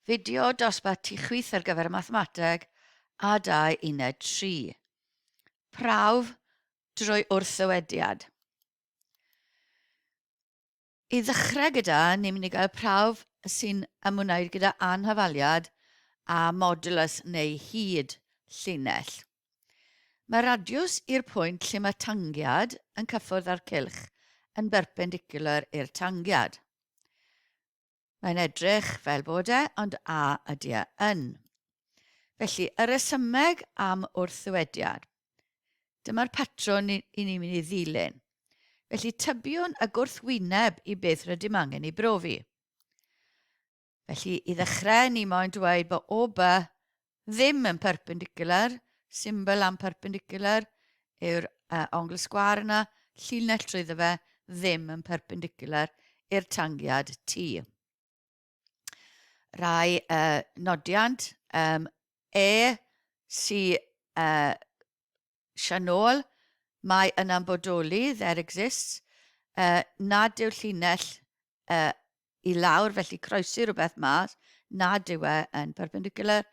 Fideo dosbarth tu chwith ar gyfer mathemateg a 2 uned 3. Prawf drwy wrthddywediad. I ddechrau gyda, ni'n mynd i gael prawf sy'n ymwneud gyda anhafaliad a modulus neu hyd llinell. Mae radiws i'r pwynt lle mae tangiad yn cyffwrdd â'r cylch yn berpendicular i'r tangiad. Mae'n edrych fel bod e, ond a ydy e yn. Felly, y resymeg am wrthddywediad. Dyma'r patrwn i, i ni'n mynd i ddilyn. Felly, tybiwn y gwrthwyneb i beth rydym angen ei brofi. Felly, i ddechrau, ni moyn dweud bod OB ddim yn perpendicular, symbol am perpendicular yw'r uh, ongl sgwâr yna, llinell trwyddo fe ddim yn perpendicular i'r tangiad T. Rai uh, nodiant, um, E, C, uh, Sianôl, mae yna'n bodoli, there exists, uh, nad yw llinell uh, i lawr, felly croesi rhywbeth mas, nad yw e yn perpendicular.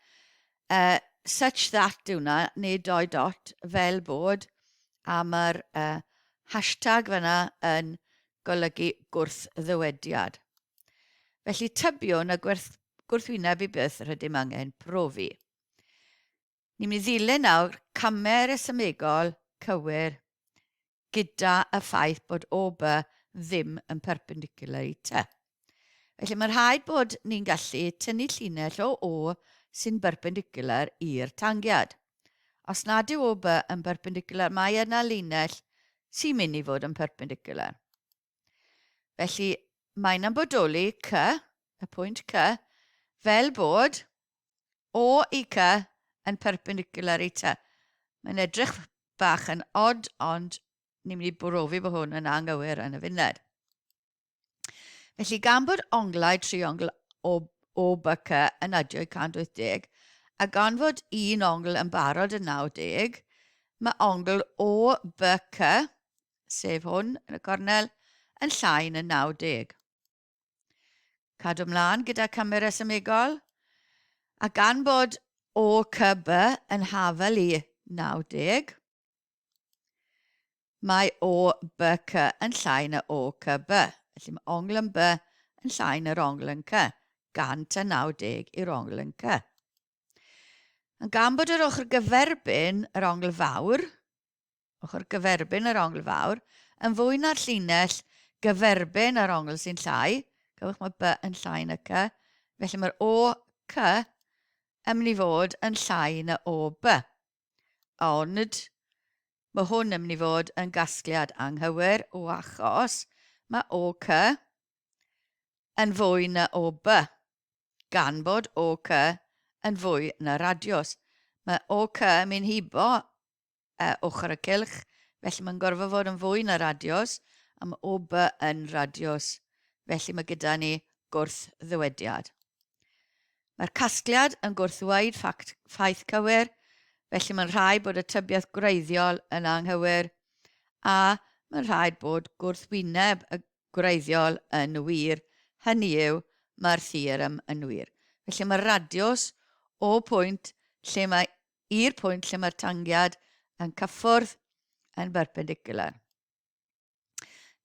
Uh, such that yw hwnna, neu doi dot, fel bod, a mae'r uh, hashtag fyna yn golygu gwrthddywediad. Felly tybiwn y gwerth, gwrthwyneb i beth rydym angen profi. Ni'n mynd i ddilyn nawr camau resymegol cywir gyda y ffaith bod OB ddim yn perpendicular i T. Felly mae'n rhaid bod ni'n gallu tynnu llinell o O sy'n berpendicular i'r tangiad. Os nad yw OB yn berpendicular, mae yna linell sy'n mynd i fod yn perpendicular. Felly mae'n am bodoli C, y pwynt C, fel bod O i C yn perpendicular i T. Mae'n edrych bach yn odd, ond ni'n mynd i brofi bod hwn yn anghywir yn y funed. Felly, gan bod onglau triongl o, o B C yn adio i 180, a gan fod un ongl yn barod yn 90, mae ongl O B C, sef hwn yn y cornel, yn llai na 90. Cadw ymlaen gyda camera symudol. A gan bod OCB yn hafel i 90, mae OBC yn llai na OCB. Felly mae ongl yn B yn llai na'r ongl yn C, gan ta 90 i'r ongl yn C. Ond gan bod yr ochr gyferbyn yr ongl fawr, ochr gyferbyn yr ongl fawr, yn fwy na'r llinell gyferbyn yr ongl sy'n llai, cofiwch mae B yn llai na C, felly mae'r O C yn mynd i fod yn llai na O B. Ond mae hwn yn mynd i fod yn gasgliad anghywir o achos mae O C yn fwy na O B, gan bod O C yn fwy na radiws. Mae O C yn mynd hibo uh, ochr y cylch, felly mae'n gorfod fod yn fwy na radios, a mae OB yn radios, felly mae gyda ni gwrth-ddywediad. Mae'r casgliad yn gwrthddweud ffact, ffaith cywir, felly mae'n rhaid bod y tybiaeth gwreiddiol yn anghywir, a mae'n rhaid bod gwrthwyneb y gwreiddiol yn wir, hynny yw, mae'r theorem yn wir. Felly mae'r radios o pwynt lle mae i'r pwynt lle mae'r tangiad yn cyffwrdd yn berpendicular.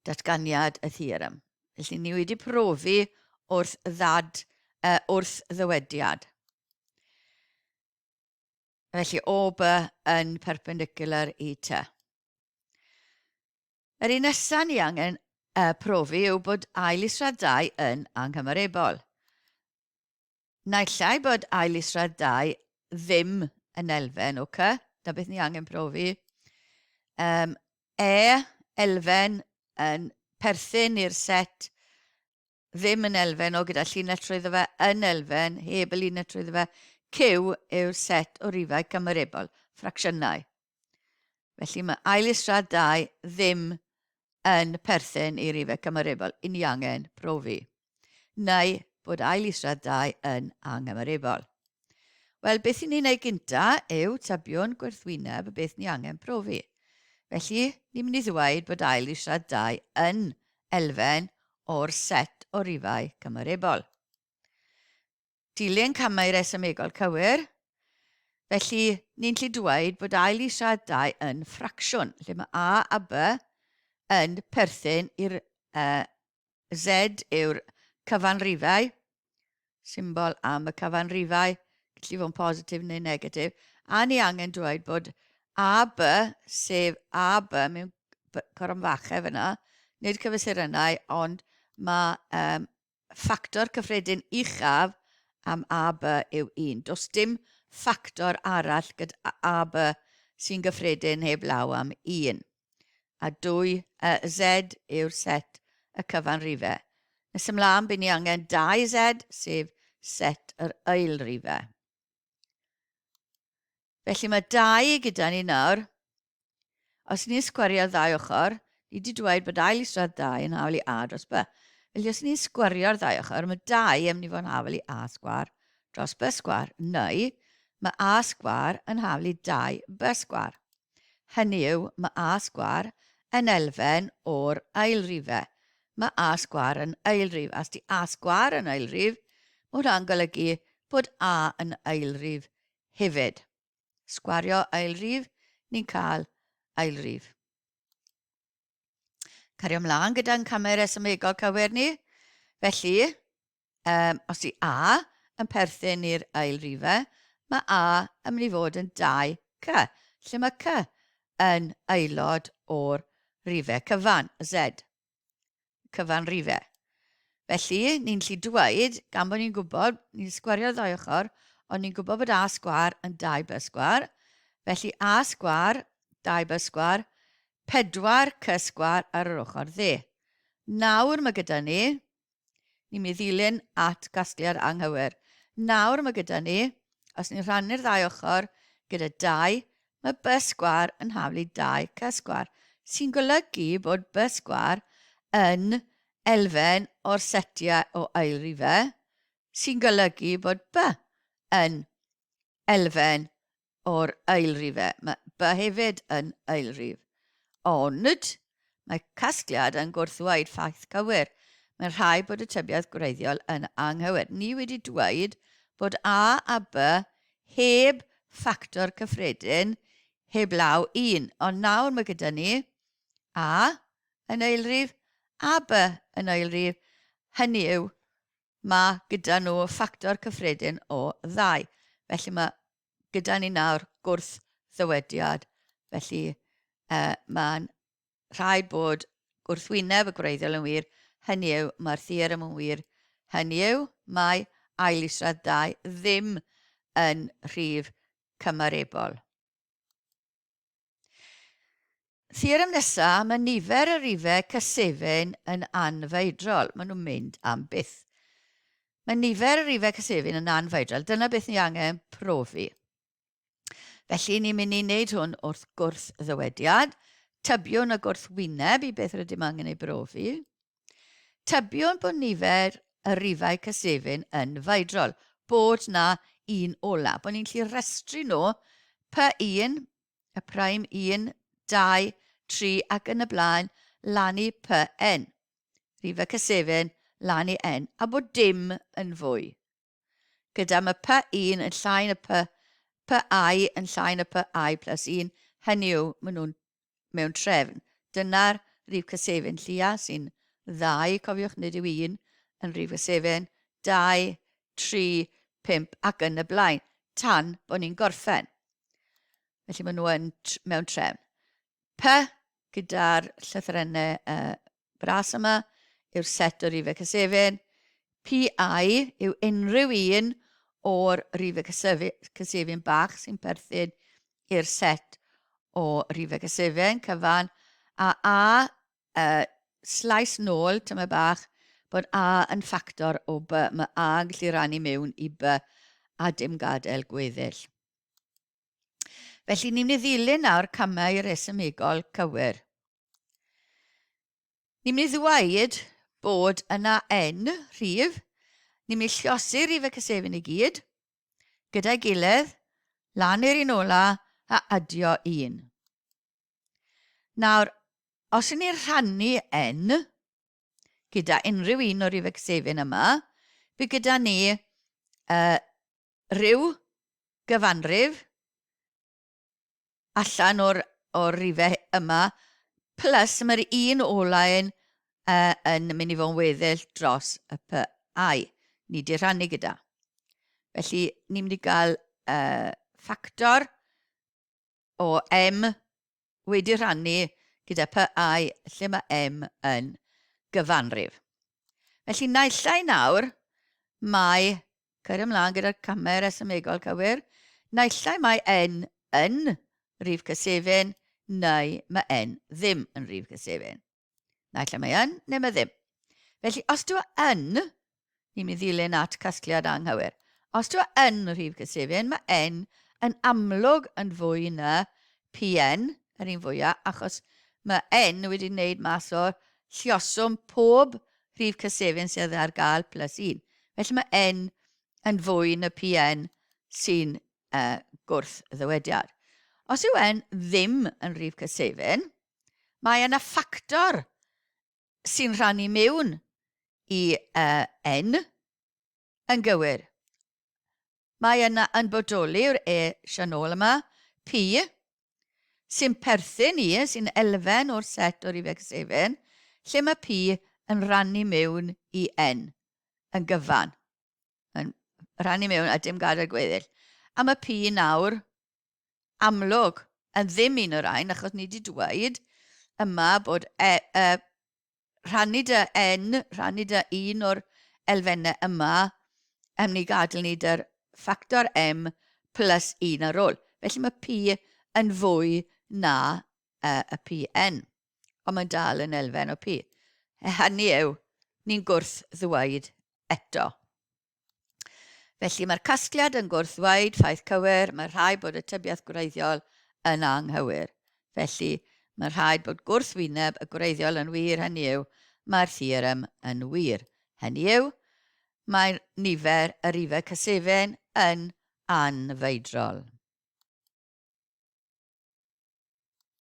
Datganiad y theorem. Felly ni wedi profi wrth ddad, uh, wrth ddywediad. Felly O B yn perpendicular i T. Yr un nesaf ni angen uh, profi yw bod ail isradd 2 yn anghymarebol. Naill ai bod ail isradd 2 ddim yn elfen o C, na beth ni angen profi. Um, e, elfen yn perthyn i'r set ddim yn elfen o gyda llinell trwyddo fe, yn elfen, heb y linell trwyddo fe. Q yw'r set o rifau cymarebol, ffracsiynau. Felly mae ail isradd 2 ddim yn perthyn i rifau cymarebol, i ni angen profi. Neu bod ail isradd 2 yn anghymarebol. Wel, beth i ni'n ei gynta yw tybiwn gwerthwyneb y beth ni angen profi. Felly, ni'n mynd i ddweud bod ail isradd 2 yn elfen o'r set o rifau cymarebol. Dilyn camau resymegol cywir. Felly, ni'n gallu dweud bod ail isradd 2 yn ffracsiwn, lle mae A a B yn perthyn i'r uh, Z yw'r cyfanrifau, symbol am y cyfanrifau, gallu fod yn positif neu negatif, a ni angen dweud bod AB, sef AB mewn coronfachau fyna, nid cyfesurynnau, ond mae um, ffactor cyffredin uchaf am AB yw 1. Does dim ffactor arall gyda AB sy'n gyffredin heb law am 1. A 2, uh, Z yw'r set y cyfanrifau. Nes ymlaen, bydd ni angen 2Z, sef set yr ailrifau. Felly mae 2 gyda ni nawr. Os ni'n sgwario'r ddau ochr, ni wedi dweud bod ail isradd 2 yn hafal i A dros B. Felly os ni'n sgwario'r ddau ochr, mae 2 yn mynd i fod yn hafal i A sgwar dros B sgwar, neu mae A sgwar yn hafal i 2 B sgwar. Hynny yw, mae A sgwar yn elfen o'r ailrifau. Mae A sgwar yn ailrif. As di A sgwar yn ailrif, mae hwnna'n golygu bod A yn ailrif hefyd. Sgwario ailrif, ni'n cael ailrif. Cario ymlaen gyda'n camau resymegol cywir ni. Felly, um, os di A yn perthyn i'r ail rifau, mae A yn mynd i fod yn 2C, lle mae C yn aelod o'r rifau cyfan, Z, cyfan rifau. Felly, ni'n lli dweud, gan bod ni'n gwybod, ni'n sgwario'r ddau ochr, ond ni'n gwybod bod A sgwar yn 2B sgwar. Felly A sgwar, 2B sgwar, 4C sgwar ar yr ochr dde. Nawr mae gyda ni Ni'n mynd i ddilyn at gasgliad anghywir. Nawr mae gyda ni, os ni'n rhannu'r ddau ochr gyda 2, mae b sgwar yn haflu 2 c sgwar, sy'n golygu bod b sgwar yn elfen o'r setiau o ailrifau, sy'n golygu bod b yn elfen o'r ailrifau. Mae B hefyd yn ailrif. Ond, mae casgliad yn gwrthddweud ffaith cywir. Mae'n rhaid bod y tybiaeth gwreiddiol yn anghywir. Ni wedi dweud bod A a B heb ffactor cyffredin heblaw un. Ond nawr mae gyda ni A yn ailrif a B yn ailrif. Hynny yw, mae gyda nhw ffactor cyffredin o ddau. Felly mae gyda ni nawr gwrth ddywediad. Felly uh, mae'n rhaid bod gwrthwyneb y gwreiddiol yn wir, hynny yw mae'r theorem yn wir, hynny yw mae ail isradd 2 ddim yn rhif cymarebol. Theorem nesa, mae nifer y rifau cysefin yn anfeidrol. Maen nhw'n mynd am byth. Mae nifer y rifau cysefin yn anfeidrol. Dyna beth ni angen profi. Felly, ni'n mynd i wneud hwn wrth gwrth ddywediad. Tybiwn y gwrthwyneb i beth rydym angen ei brofi. Tybiwn bod nifer y rifau cysefin yn feidrol, bod na un ola, bod ni'n gallu rhestru nhw P1, y prime 1, 2, 3 ac yn y blaen, lan i PN. Rhifau cysefin, lan i N, a bod dim yn fwy. Gyda mae P1 yn llai na P, PI yn llai na PI plus 1, hynny yw, maen nhw'n mewn trefn. Dyna'r rhif cysefin llia sy'n ddau, cofiwch, nid yw un yn rhif cysefin, 2, 3, 5 ac yn y blaen, tan bod ni'n gorffen. Felly maen nhw yn mewn trefn. P gyda'r llythrennau uh, bras yma yw'r set o rifau cysefin. PI yw unrhyw un o'r rifau cysefin bach sy'n perthyn i'r set o rifau cysefin cyfan. A A, uh, slice nôl, tyma bach, bod A yn ffactor o B. Mae A yn gallu rannu mewn i B a dim gadael gweddill. Felly, ni'n mynd i ddilyn nawr camau resymegol cywir. Ni'n mynd i ddweud bod yna N rhif. Ni'n mynd i lliosi rhif y cysefin i gyd gyda'i gilydd, lan i'r un ola a adio un. Nawr, os ydyn ni'n rhannu N gyda unrhyw un o'r rhifau cysefin yma, bydd gyda ni rhyw gyfanrif allan o'r, or rifau yma, plus mae'r un ola'n uh, yn mynd i fod yn weddill dros y PI. Ni di rhannu gyda. Felly, ni'n mynd i gael uh, ffactor o M wedi rhannu gyda PI lle mae M yn gyfanrif. Felly naill ai nawr mae, cario ymlaen gyda'r camau resymegol cywir, naill ai mae N yn rif cysefin neu mae N ddim yn rif cysefin. Naill ai mae yn neu mae ddim. Felly, os dwi yn, ni'n mynd i ddilyn at casgliad anghywir. Os dwi yn rhif cysefin, mae n yn amlwg yn fwy na PN, yr un fwyaf, achos mae n wedi gwneud mas o'r llioswm pob rhif cysefin sydd ar gael plus 1. Felly mae n yn fwy na PN sy'n uh, gwrth ddywediad. Os yw n ddim yn rhif cysefin, Mae yna ffactor sy'n rhannu mewn i uh, N yn gywir. Mae yna yn bodoli yw'r E sianol yma, P, sy'n perthyn i, sy'n elfen o'r set o'r rifau cysefin, lle mae P yn rhannu mewn i N yn gyfan. Yn rhannu mewn a dim gadael gweddill. A mae P nawr amlwg yn ddim un o'r rhain, achos ni wedi dweud yma bod e, e, rhannu dy n, rhannu dy un o'r elfennau yma, yn ni gadael ni dy'r ffactor m plus 1 ar ôl. Felly mae p yn fwy na uh, y pn, ond mae'n dal yn elfen o p. Hynny yw, ni'n gwrth ddweud eto. Felly mae'r casgliad yn gwrthddweud ffaith cywir, mae rhaid bod y tybiaeth gwreiddiol yn anghywir. Felly, mae rhaid bod gwrthwyneb y gwreiddiol yn wir, hynny yw, mae'r theorem yn wir. Hynny yw, mae nifer y rifau cysefin yn anfeidrol.